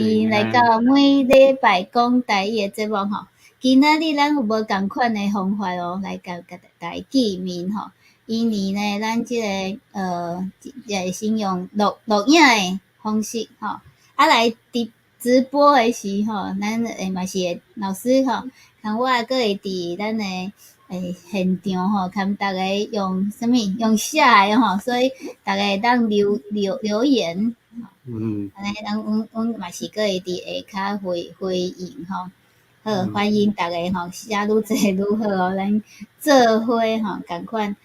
歡迎來到每禮拜講台語的節目吼。今仔日咱有無仝款的方法哦，來共大家見面吼。以年呢，咱這个也先用錄錄影的方式吼，啊來佇直播的時吼，咱會嘛是會老師吼，共我閣會佇咱的現場吼，共逐家用啥物用寫的吼，所以逐家會當留留留言。按呢，咱阮阮嘛是閣會佇下跤回回應吼。好，歡迎逐家吼，寫愈濟愈好哦，咱做伙吼，仝款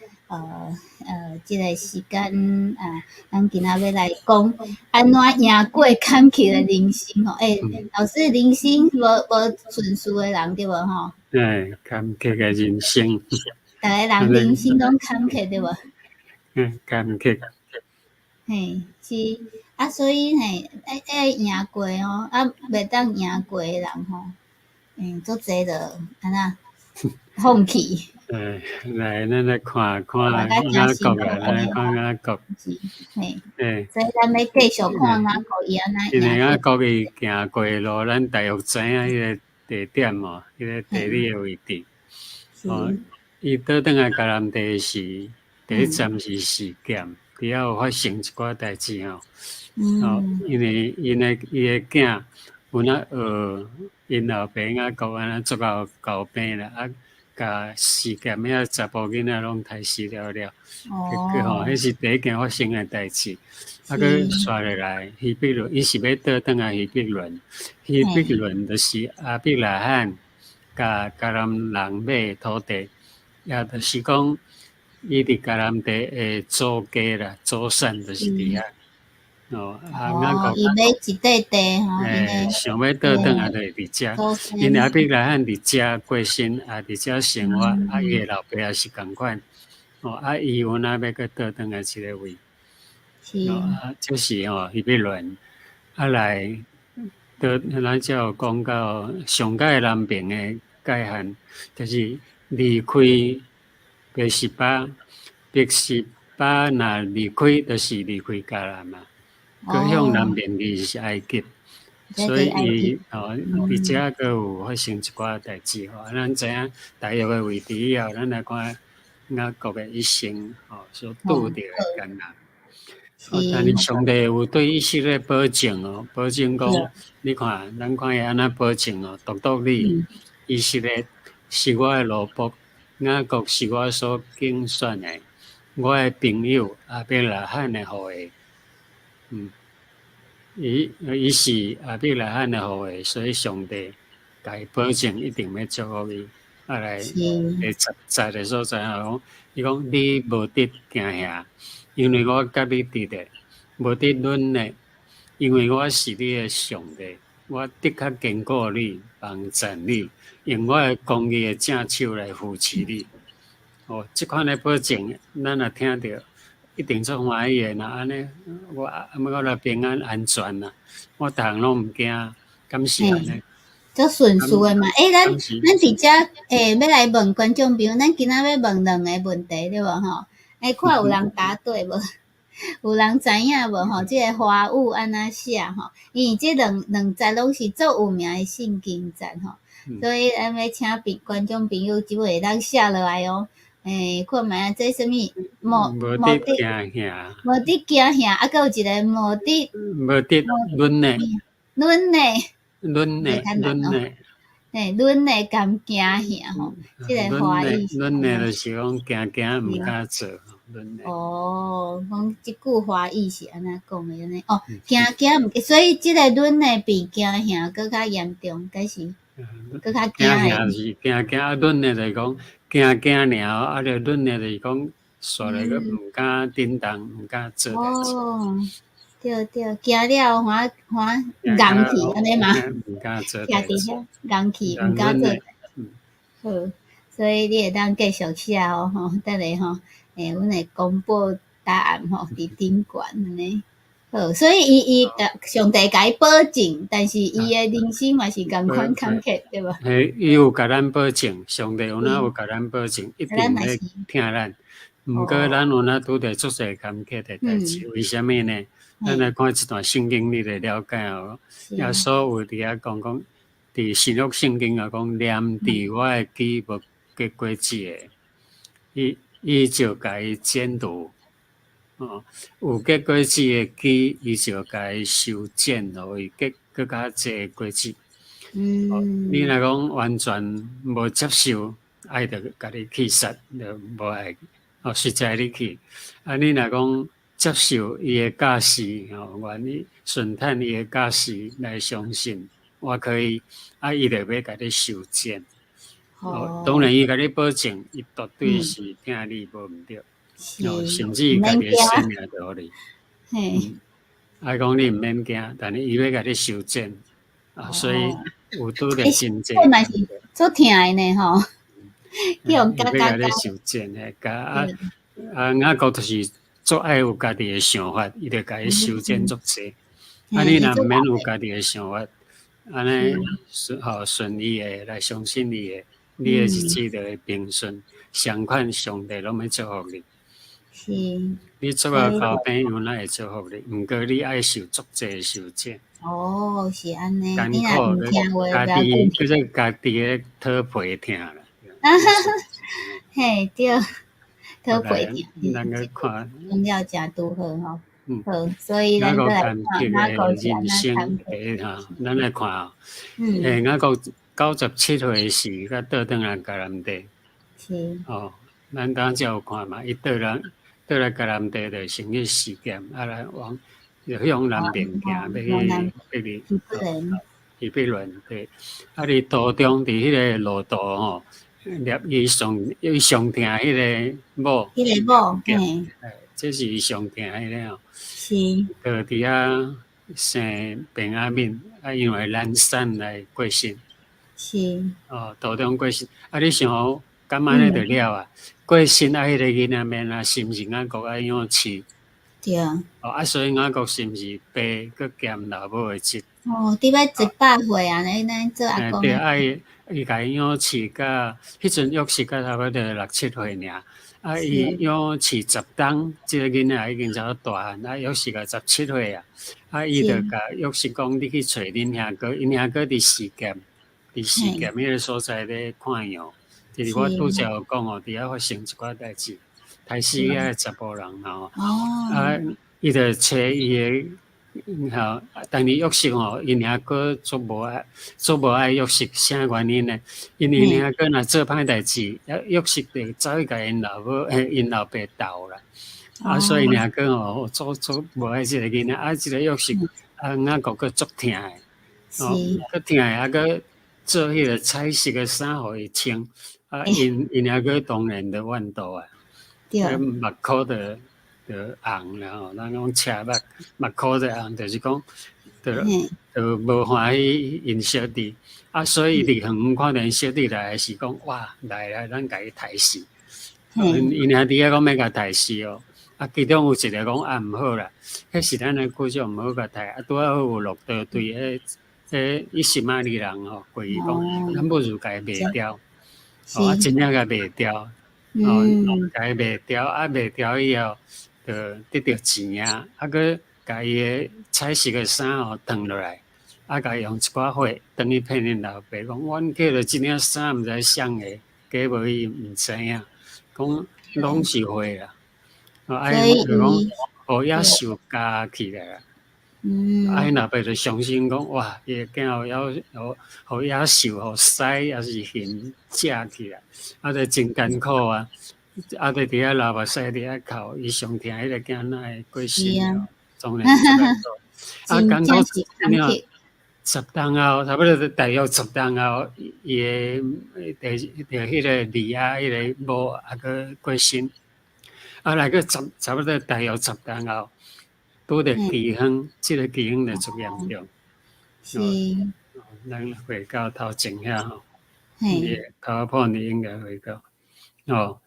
這个時間啊，咱今仔欲來講按怎贏過坎坷的人生吼。欸，老師，人生無無順遂的人對無吼？欸，坎坷的人生。逐个人人生攏坎坷對無？嗯，坎坷。嘿，是啊，所以嘿，愛愛贏過吼，啊，袂當贏過的人吼，足濟就按怎放棄。欸，來，咱來看看雅各啊，咱來看雅各。嘿。欸。所以咱欲繼續看雅各伊按怎因為雅各伊行過的路，咱大約知影彼个地點哦，彼个地理的位置。哦，伊倒轉來迦南地時，第一站是示劍，佇遐有發生一寡代誌吼。哦，因為𪜶的伊的囝有哪學𪜶老爸雅各按呢足𠢕猴病啦，啊，共示劍遐查埔囡仔攏刣死了了，結果吼，彼是第一件發生的代誌。啊，閣紲落來希伯崙，伊是欲倒轉來希伯崙，希伯崙就是亞伯拉罕共迦南人買的土地，也就是講，伊佇迦南地的祖家啦，祖產就是佇遐。哦，啊，雅各伊買一塊地吼，欸，想欲倒轉來就是佇遮，因為亞伯拉罕佇遮過身，也佇遮生活，啊，伊的老爸也是仝款，哦，啊，伊有哪欲閣倒轉來這个位，哦，啊，這是吼希伯崙，啊來，倒咱才有講到上蓋南邊的界限，就是離開別是巴，別是巴若離開，就是離開迦南嘛。閣向南邊去是埃及，所以伊哦，佇遮閣有發生一寡代誌吼。咱知影大約的位置以後，咱來看雅各的一生吼所拄著的艱難。但是上帝有對以色列保證哦，保證講，你看，咱看伊按怎保證哦，獨獨你以色列是我的奴僕，雅各是我所揀選的，我的朋友亞伯拉罕的後裔。伊伊是亞伯拉罕的後裔，所以上帝共伊保證一定欲祝福伊。啊來第十節的所在啊，講伊講你無得驚嚇，因為我佮你佇咧，無得忍咧，因為我是你的上帝，我的確堅固你，幫贊你，用我的公義的正手來扶持你。哦，這款的保證，咱若聽著，一定足歡喜的。若按呢，我我來平安安全啦，我逐項攏毋驚，敢是按呢？足順序的嘛。欸，咱咱佇遮欸，欲來問觀眾朋友，咱今仔欲問兩個問題對無吼？欸，看有人答對無？有人知影無吼？這个華語按怎寫吼？因為這兩兩節攏是足有名的聖經節吼，所以咱欲請朋觀眾朋友這會當寫落來哦。欸，看覓啊？這啥物？無無得驚嚇，無得驚嚇，啊，閣有一个無得無得忍咧，忍咧，忍咧，忍咧，嘿，忍咧兼驚嚇吼，這个華語。忍咧就是講驚驚毋敢做，忍咧。哦，講這句華語是按怎講的按呢？哦，驚驚毋，所以這个忍咧比驚嚇閣較嚴重，敢是？閣較驚嚇是驚驚，啊，忍咧就是講驚驚爾，啊，著忍咧就是講，煞來閣毋敢振動，毋敢做代誌。哦，對對，驚了反反戇去按呢嘛？毋敢做徛佇遐戇去，毋敢做。好，所以你會當繼續寫哦，吼，等下吼，欸，阮會公布答案吼，佇頂懸按呢。好，所以伊伊上帝共伊保證，但是伊的人生嘛是仝款坎坷，對無？嘿，伊有共咱保證，上帝有哪有共咱保證，一定會疼咱。毋過咱有哪拄著足濟坎坷的代誌，為啥物呢？咱來看這段聖經，你就了解哦。耶穌有佇遐講講，佇新約聖經啊講，念佇我的枝無結果子的，伊伊就共伊剪除。哦，有結果子的枝，伊就共伊修剪，予伊結閣較濟果子。你若講完全無接受，伊就共你去殺，就無愛，哦，實在你去。啊，你若講接受伊的教示，吼，願意順趁伊的教示來相信，我可以，啊，伊就欲共你修剪。哦，當然伊共你保證，伊絕對是疼你無毋對。哦，甚至伊家己的生命都予你。啊，講你毋免驚，但是伊欲共你修剪，啊，所以有拄著真濟。嘛是足疼的呢吼，伊欲共你修剪的，共啊啊雅各就是足愛有家己的想法，伊就共伊修剪足濟。啊，你若毋免有家己的想法，按呢順吼順伊的來相信伊的，你的日子就會平順。相款上帝攏欲祝福你。你足夠交朋友，哪會祝福你？毋過你愛受足濟修剪。哦，是按呢。艱苦，家己叫做家己的討皮疼啦。嘿，對，討皮疼。咱去看。用了誠拄好吼。好，所以咱閣來看雅各人生第一吼，咱來看哦。雅各97歲時，才倒轉來迦南地。哦，咱當時有看嘛，伊倒來倒來迦南地，就先去示劍，啊來往向南邊行，欲去欲去希伯崙對。啊，佇途中佇彼個路途吼，掠伊上伊上疼彼個某。彼個某，嘿。這是伊上疼彼個吼。就佇遐生便雅憫，啊，因為難產來過身。哦，途中過身，啊，你想哦，敢按呢就了啊？過身啊，彼個囡仔免啊，是毋是雅各愛養飼？對。哦，啊，所以雅各是毋是爸閣兼老母的職？哦，得欲100歲啊，呢呢做阿公。對，啊伊伊共伊養飼甲，彼陣約瑟才差不多六七歲爾，啊，伊養飼10冬，這個囡仔已經差不多大漢，啊，約瑟才17歲啊，啊，伊就共約瑟講：你去揣恁兄哥，𪜶兄哥佇示劍，佇示劍彼個所在咧看羊。就是我拄才有講哦，佇遐發生一寡代誌，刣死遐個查埔人吼。啊，伊就揣伊的吼，但是約瑟吼，𪜶兄哥足無愛，足無愛約瑟，啥原因呢？因為𪜶兄哥若做歹代誌，啊，約瑟就走去共𪜶老母、𪜶老爸鬥啦。啊，所以𪜶兄哥吼，足足無愛這個囡仔，啊，這個約瑟啊，雅各閣足疼的，哦，閣疼的，啊，閣做彼個彩色的衫予伊穿。啊，𪜶𪜶兄哥當然就怨妒啊，目箍就就紅啦吼，咱講赤目目箍就紅，就是講就就無歡喜𪜶小弟，啊，所以佇遠遠看著𪜶小弟來時講，哇，來來，咱共伊刣死。𪜶𪜶兄弟仔講欲共刣死哦，啊，其中有一個講啊毋好啦，彼是咱的故鄉毋好共刣，啊，拄仔好有駱駝對彼彼以實瑪利人吼過去講，咱不如共伊賣掉。哦，啊，真正共賣掉，哦，共伊賣掉，啊，賣掉以後，就得著錢啊，啊，閣共伊的彩色的衫吼脫落來，啊，共伊用一寡貨轉去騙𪜶老爸，講阮買著這領衫毋知啥的，假無伊毋知影，講攏是貨啦，啊，伊就講予野獸咬起來啦。啊，𪜶老爸就相信講，哇，伊的囝予予予野獸、予獅抑是熊食去啦，啊，就真艱苦啊！啊，就佇遐流目屎佇遐哭，伊上疼彼個囝哪會過身了？當然足艱苦。啊，艱苦了10冬後，差不多大約十冬後，伊的第就彼個利亞彼個某猶閣過身，啊，來閣十差不多大約十冬後。拄著饑荒，這個饑荒就足嚴重。咱回到頭前遐吼，頭破你應該回到哦。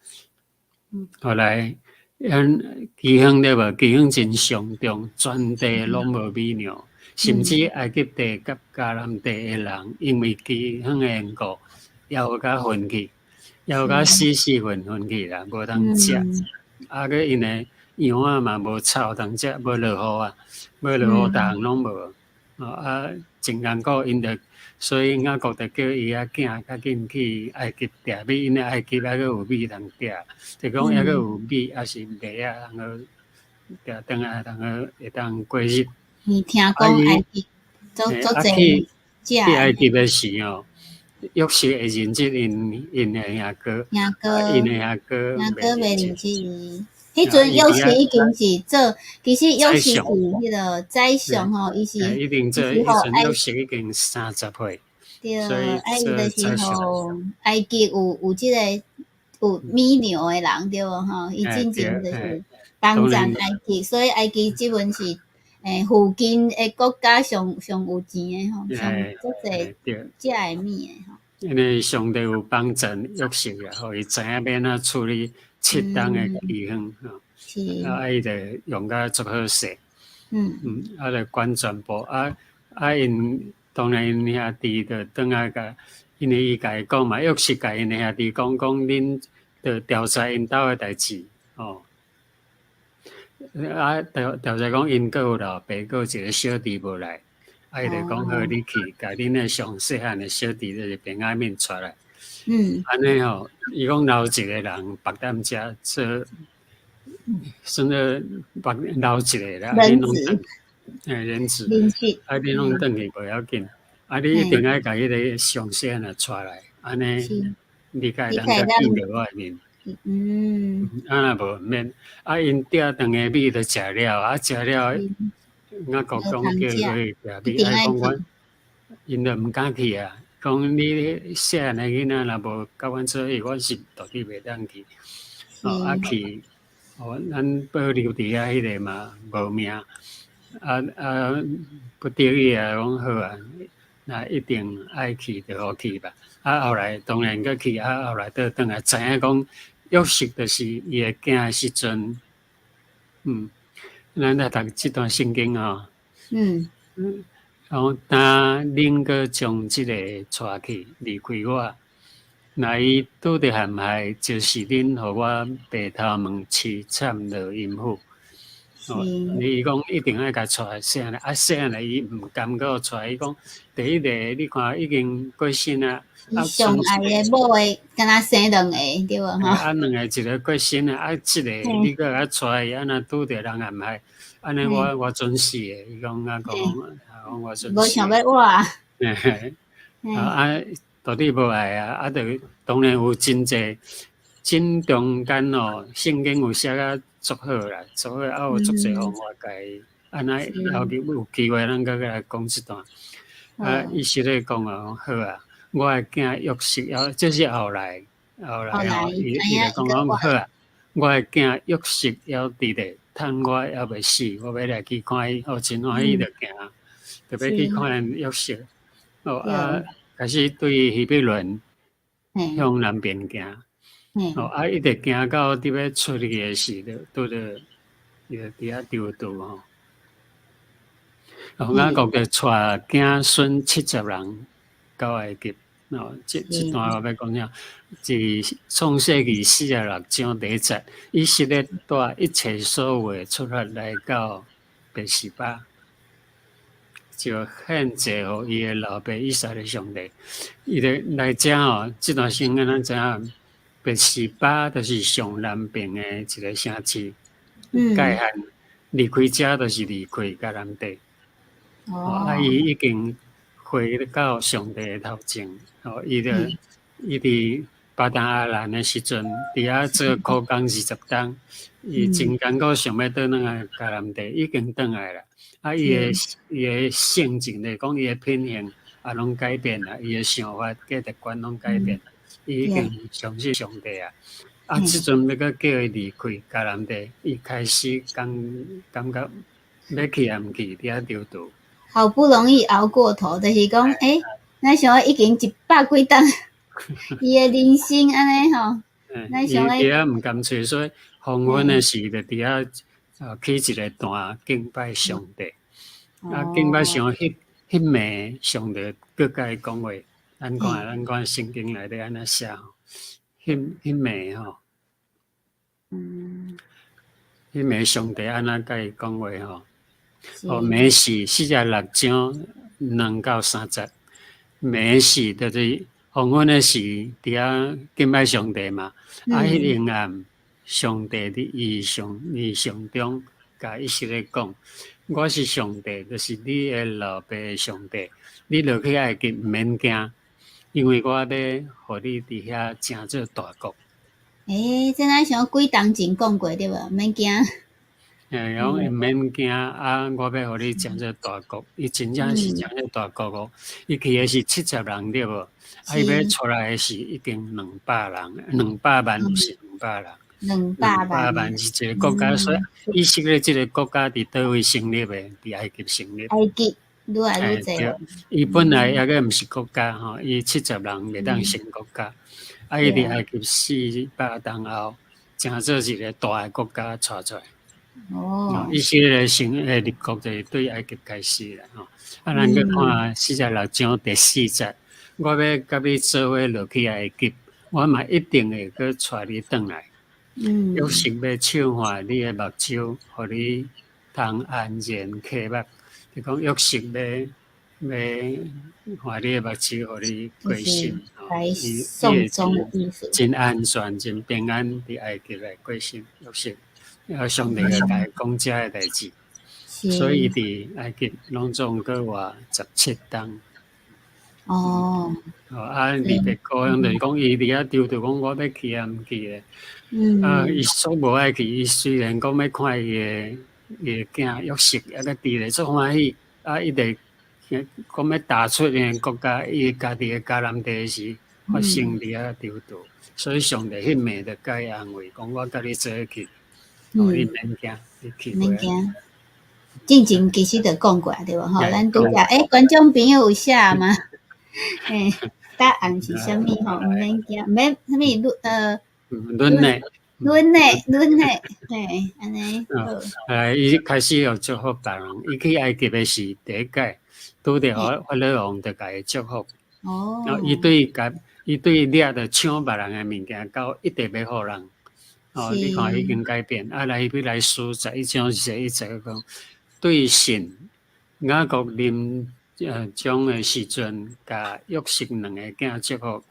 後來，𪜶饑荒對無？饑荒真傷重，全地攏無米糧，甚至埃及地佮迦南地的人，因為饑荒的緣故，也有共分去，也有共死死分分去啦，無通食。啊，閣因為羊仔嘛無草通食，無落雨啊，無落雨，逐項攏無。哦啊，真艱苦，𪜶就所以雅各就叫伊仔囝較緊去埃及牒米，因為埃及猶閣有米通牒，就講猶閣有米，抑是麥仔通好牒轉來，通好會當過日。你聽講埃及足足濟去埃及的時吼，約瑟會認得𪜶的兄哥，兄哥，𪜶的兄哥兄哥袂認得伊。彼陣約瑟已經是做，其實約瑟是彼個宰相吼，伊是已經做，彼陣約瑟已經30歲，對，啊伊就是予埃及有這個有米糧的人對無吼？伊進前就是幫贊埃及，所以埃及這陣是附近的國家上上有錢的吼，上足濟食的物的吼。因為上帝有幫贊約瑟啊，予伊知影欲按怎處理7冬的饑荒吼，啊伊就用甲足好勢，嗯，啊就管全部，啊啊𪜶當然𪜶兄弟就轉來共，因為伊共伊講嘛，約瑟共𪜶兄弟講講，恁著調查𪜶兜的代誌，吼。啊調調查講𪜶閣有老爸，閣有一個小弟無來，啊伊就講好，你去共恁的上細漢的小弟就是便雅憫帶來。按呢吼，伊講留一個人縛踮遮做，算做縛留一個啦，恁攏轉，人質，啊恁攏轉去無要緊，啊你一定愛共彼個上細漢的帶來，按呢你才會當閣見著我的面。啊若無毋免，啊𪜶牒轉的米都食了，啊食了，雅各講叫伊去牒米，啊伊講阮，𪜶就毋敢去啊。講你細漢的囡仔若無佮阮做伙，阮是絕對袂當去。哦，啊去，哦，咱保留佇遐彼個嘛無命，啊啊不得已啊，講好啊，那一定愛去就予去吧。啊後來當然閣去，啊後來倒轉來知影講約瑟就是伊的囝的時陣，咱來讀這段聖經吼。然後當恁閣將這個帶去離開我，若伊拄著陷害，就是恁予我白頭毛悽慘落陰府。哦，伊講一定愛共帶細漢，啊細漢伊毋甘閣予帶，伊講第一個你看已經過身啊，伊上愛的某的，敢若生兩個對無吼？啊，兩個一個過身啊，啊，這個你閣共帶伊，啊若拄著人陷害，按呢我準死的。伊講啊講，講我準死。無想欲活。啊，到底無愛啊，啊，就當然有真濟，真中間哦，聖經有寫甲足好啦，足好啊有足濟方法共伊，按呢後日有機會咱閣來講這段。啊，伊實咧講啊，好啊，我的囝約瑟，這是後來，後來吼，伊就講講好啊，我的囝約瑟猶佇咧，趁我猶未死，我欲來去看伊，哦，真歡喜就行，就欲去看約瑟。哦啊，開始對希伯崙向南邊行。哦啊，一直行到佇欲出去的時，就拄著伊就佇遐丟拄吼。哦，雅各就帶囝孫70人到埃及。哦，這段我欲講啥？是創世記46章第一節，以色列帶一切所有的出發來到別是巴，就獻祭予伊的老爸以撒的上帝。伊就來遮吼，這段聖經咱知影，別是巴就是上南邊的一個城市，界限離開遮就是離開迦南地。哦，啊，伊已經回到上帝的頭前，哦，伊就伊佇巴旦亞蘭的時陣，佇遐做苦工20冬，伊真艱苦想欲轉來迦南地，已經轉來啦。啊，伊的性情來講，伊的品行也攏改變啦，伊的想法、價值觀攏改變，伊已經相信上帝啊。啊，這陣欲閣叫伊離開迦南地，伊開始感覺欲去也毋去，佇遐丟拄。好不容易熬過頭，就是講，欸，咱想講已經100幾冬，伊的人生按呢吼，咱想講。伊佇遐毋甘喙，所以黃昏的時就佇遐起一個壇敬拜上帝。啊，敬拜上彼彼暝，上帝閣共伊講話。咱看聖經內底按呢寫，彼暝吼。彼暝上帝按怎共伊講話吼？哦，暝時46章2到3節，暝時就是黃昏的時，佇遐敬拜上帝嘛。啊，彼昏暗，上帝佇異象異象中，共以色列講：我是上帝，就是你的老爸的上帝。你落去埃及毋免驚，因為我欲予你佇遐成做大國。欸，這若像幾冬前講過對無？免驚。欸，講毋免驚啊！我欲予你成做大國，伊真正是成做大國哦。伊去的是70人對無？啊，伊欲出來的是已經200人，200萬毋是200人。兩百萬萬是一個國家，所以以色列這個國家佇佗位成立的？佇埃及成立。埃及愈來愈濟。伊本來猶閣毋是國家吼，伊七十人袂當成國家。啊，伊佇埃及400冬後，成做一個大的國家帶出來。哦。以色列成的立國就是對埃及開始啦吼。啊，咱閣看四十六章第四節，我欲佮你做伙落去埃及，我嘛一定會閣帶你轉來。約瑟欲手看你的目睭，予你通安然啟目。就講約瑟欲看你的目睭，予你過身。來送終的意思。真安全、真平安佇埃及來過身。約瑟，上帝會共伊講這个代誌，所以佇埃及攏總閣活17冬。哦，啊，利百加就是講伊佇遐躊躇講我欲去抑毋去咧。啊，伊煞無愛去，伊雖然講欲看伊的囝約瑟，猶閣佇咧足歡喜，啊，伊就講欲踏出𪜶國家，伊家己的迦南地時，發生佇遐躊躇，所以上帝彼暝就共伊安慰，講我佮你做伙去，哦，你免驚，你去。免驚。進前其實就講過對無吼？咱拄則欸，觀眾朋友有寫嗎？欸，答案是啥物吼？毋免驚，毋免啥物？阮呢？阮呢？阮呢？嘿，按呢好。哎，伊開始有祝福別人，伊去埃及的時，第一擺拄著法老王就共伊祝福。伊對共伊對掠著搶別人的物件，到一直欲予人。哦，你看已經改變。啊，來欲來書11章11節講，對信雅各臨終的時陣，共約瑟兩个囝祝福，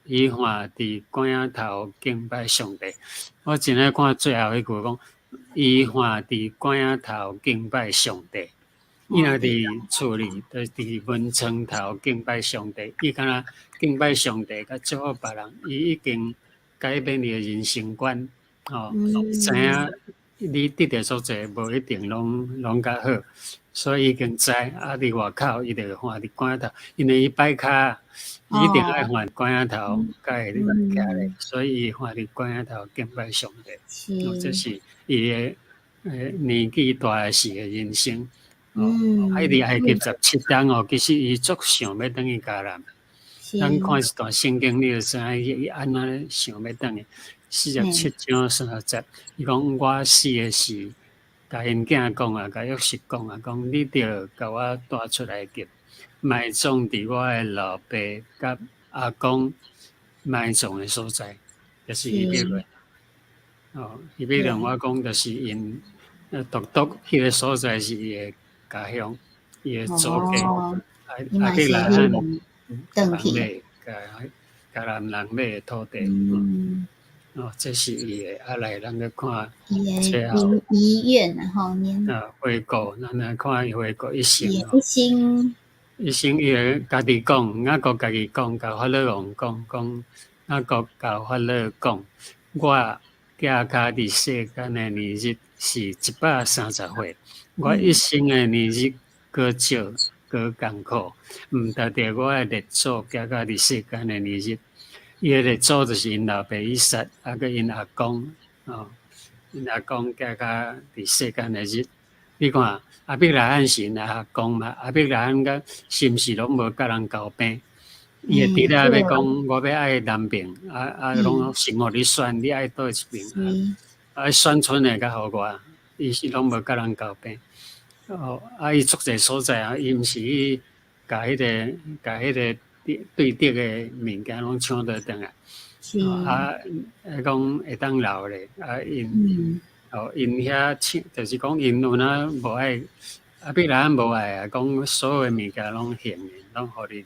伊看佇罐仔頭敬拜上帝。我真愛看最後彼句講，伊看佇罐仔頭敬拜上帝。伊若佇厝裡，就佇門窗頭敬拜上帝。伊敢若敬拜上帝，佮祝福別人，伊已經改變伊的人生觀。吼，知影你得著足濟，無一定攏較好，所以已經知。啊，佇外口伊就看佇罐仔頭，因為伊擺跤，伊一定愛看罐仔頭，才會徛咧，所以伊看佇罐仔頭敬拜上帝。哦，這是伊的年紀大時的人生。哦，啊，伊佇埃及17冬哦，其實伊足想欲轉去迦南。咱看一段聖經，你就知影伊按怎想欲轉去。47章30節，伊講我死的時，共𪜶囝講啊，共約瑟講啊，講你著共我帶出埃及，埋葬佇我的老爸佮阿公埋葬的所在，就是希伯崙。哦，希伯崙我講就是𪜶獨獨彼個所在是伊的家鄉，伊的祖國。亞伯拉罕轉去，迦南人買的土地。哦，這是伊的，啊來，咱閣看最後遺願啊，吼，啊，回顧，咱來看伊回顧一生。一生，一生伊會家己講，雅各家己講，共法老王講，講雅各共法老講，我行跤佇世間的年日是130歲，我一生的年日閣少閣艱苦，毋達著我的列祖行跤佇世間的年日。伊的列祖就是𪜶老爸以撒，啊閣𪜶阿公，哦，𪜶阿公行跤佇世間的日。你看，亞伯拉罕是𪜶阿公嘛？亞伯拉罕佮是毋是攏無佮人交兵？伊會直來欲講，我欲愛南邊，啊啊，攏先予你選，你愛佗一邊，啊選剩的較予我，伊是攏無佮人交兵。哦，啊伊足濟所在啊，伊毋是去共彼個對敵的物件攏搶倒轉來，啊，講會當留咧，啊𪜶，哦，𪜶遐唱，就是講𪜶有哪無愛，亞伯拉罕無愛啊，講所有的物件攏還的，攏予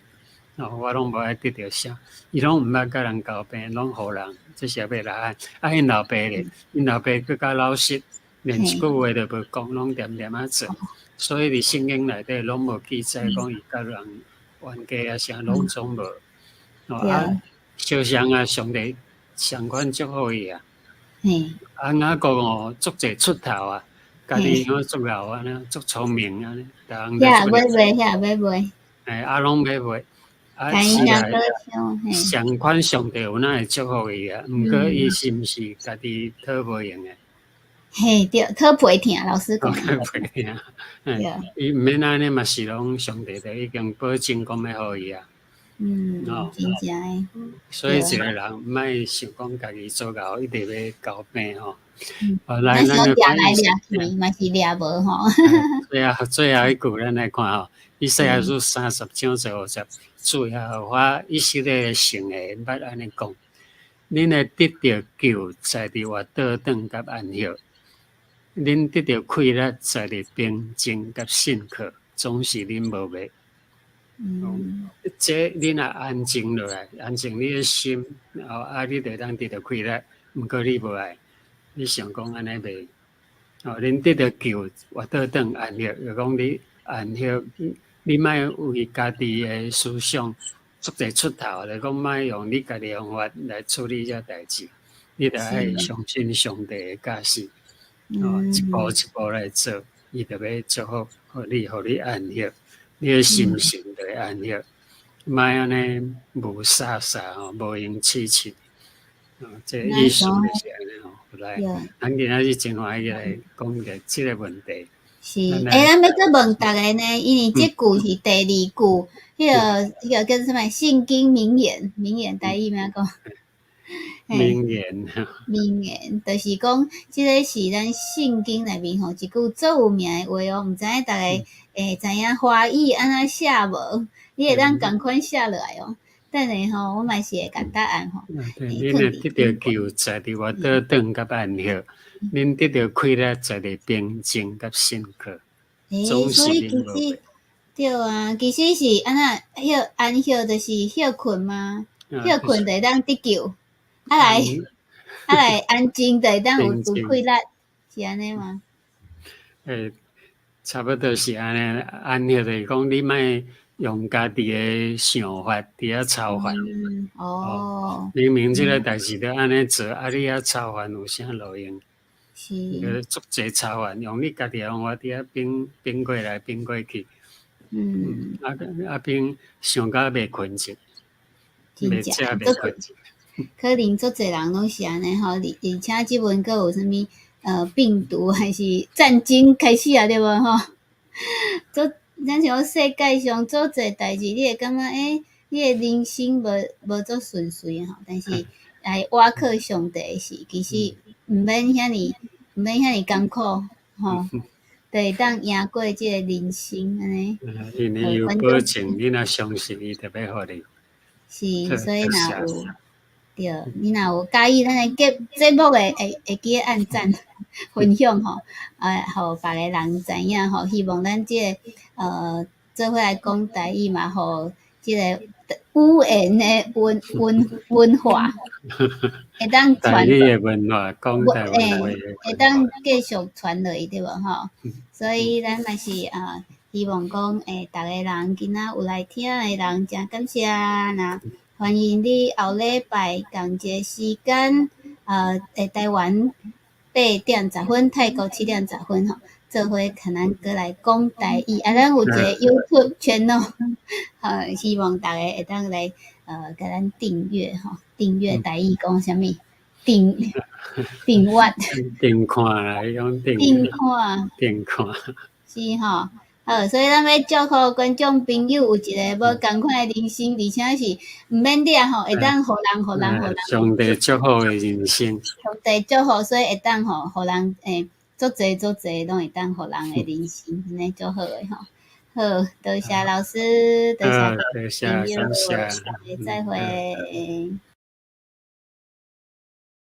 你，哦，我攏無愛得著啥，伊攏毋捌佮人交變，攏予人，這是亞伯拉罕。啊，𪜶老爸咧，𪜶老爸閣較老實，連一句話都無講，攏恬恬仔做。所以佇聖經內底攏無記載講伊佮人冤家啊啥，攏總無。哦啊，相像啊，上帝相款祝福伊啊。啊，雅各哦，足濟出頭啊，家己敢足𠢕按呢，足聰明按呢，逐項遐欲賣，遐欲賣。欸，啊，攏欲賣。啊，是啊，相款上帝有哪會祝福伊啊？毋過伊是毋是家己討無閒的？嘿，對，討皮疼，老師講。討皮疼，伊毋免按呢嘛，是攏上帝就已經保證講欲予伊啊。嗯，真正的。所以一個人毋愛想講家己做𠢕，一直欲交變吼。來，咱掠來掠去嘛是掠無吼。最後最後一句，咱來看吼，以賽亞書30章15節，主耶和華以色列的聖的捌按呢講：恁會得著救，在佇活倒轉佮安息；恁得著快樂，在佇平靜佮信靠，總是恁無欲。這恁若安靜落來，安靜你的心，哦，啊，你就會當得著快樂。毋過你無愛，你想講按呢袂？哦，恁得著救，活倒轉安息，就講你安息，你莫為家己的思想足濟出頭，就講莫用你家己的方法來處理這代誌，你著愛相信上帝的教示，哦，一步一步來做，伊就欲祝福予你，予你安息。你的心神就會安息，莫按呢霧煞煞吼，無閒刺刺。哦，這個意思就是按呢吼。來，咱今仔日真歡喜來講著這個問題。是，欸，咱欲閣問逐家呢，因為這句是第二句，彼個叫做啥物？聖經名言，名言台語按怎講？名言。名言，就是講，這個是咱聖經內面吼一句足有名的話哦，毋知影逐家會知影華語按怎寫無？你會當仝款寫落來哦。等下吼，我嘛是會共答案吼。對，恁會得著救，在佇活倒轉佮安息；恁得著快樂，在佇平靜佮信靠。欸，所以其實對啊，其實是按怎歇安息就是歇睏嗎？歇睏就會當得救，啊來啊來安靜就會當有有快樂，是按呢嗎？欸，差不多是按呢，安息就是講你莫用家己的想法佇遐操煩。明明這個代誌著按呢做，啊，你遐操煩有啥路用？足濟操煩，用你家己的方法佇遐變變過來變過去。啊啊變想甲袂睏著，袂食袂睏著。可能足濟人攏是按呢吼，而且這陣閣有啥物病毒還是戰爭開始啊，對無吼？足咱像世界上足濟代誌，你會感覺欸，你的人生無足順遂吼，但是來倚靠上帝時，其實毋免遐爾毋免遐爾艱苦吼，就會當贏過這個人生按呢。因為有保證，你若相信伊，就欲予你。是，所以若有對，你若有佮意咱的節目的，會記得按讚、分享吼，啊，予別个人知影吼。希望咱這個做伙來講台語嘛，予這個語言的文化會當傳。台語的文化，講台灣話。會當繼續傳落去，對無吼？所以咱嘛是啊，希望講欸，逐个人今仔有來聽的人，誠感謝。那歡迎你後禮拜仝一個時間，台灣8點10分，泰國7點10分吼，做伙共咱閣來講台語。啊，咱有一個 YouTube channel，希望逐家會當來共咱訂閱吼，訂閱台語講啥物？訂訂閱。訂看啦，伊講訂。訂看。訂看。是吼。好，所以咱欲祝福觀眾朋友有一個無仝款的人生，而且是毋免掠吼，會當予人、予人、予人。上帝祝福的人生。上帝祝福，所以會當吼，予人欸，足濟足濟攏會當予人的人生，按呢足好的吼。好，多謝老師，多謝多謝，感謝，再會。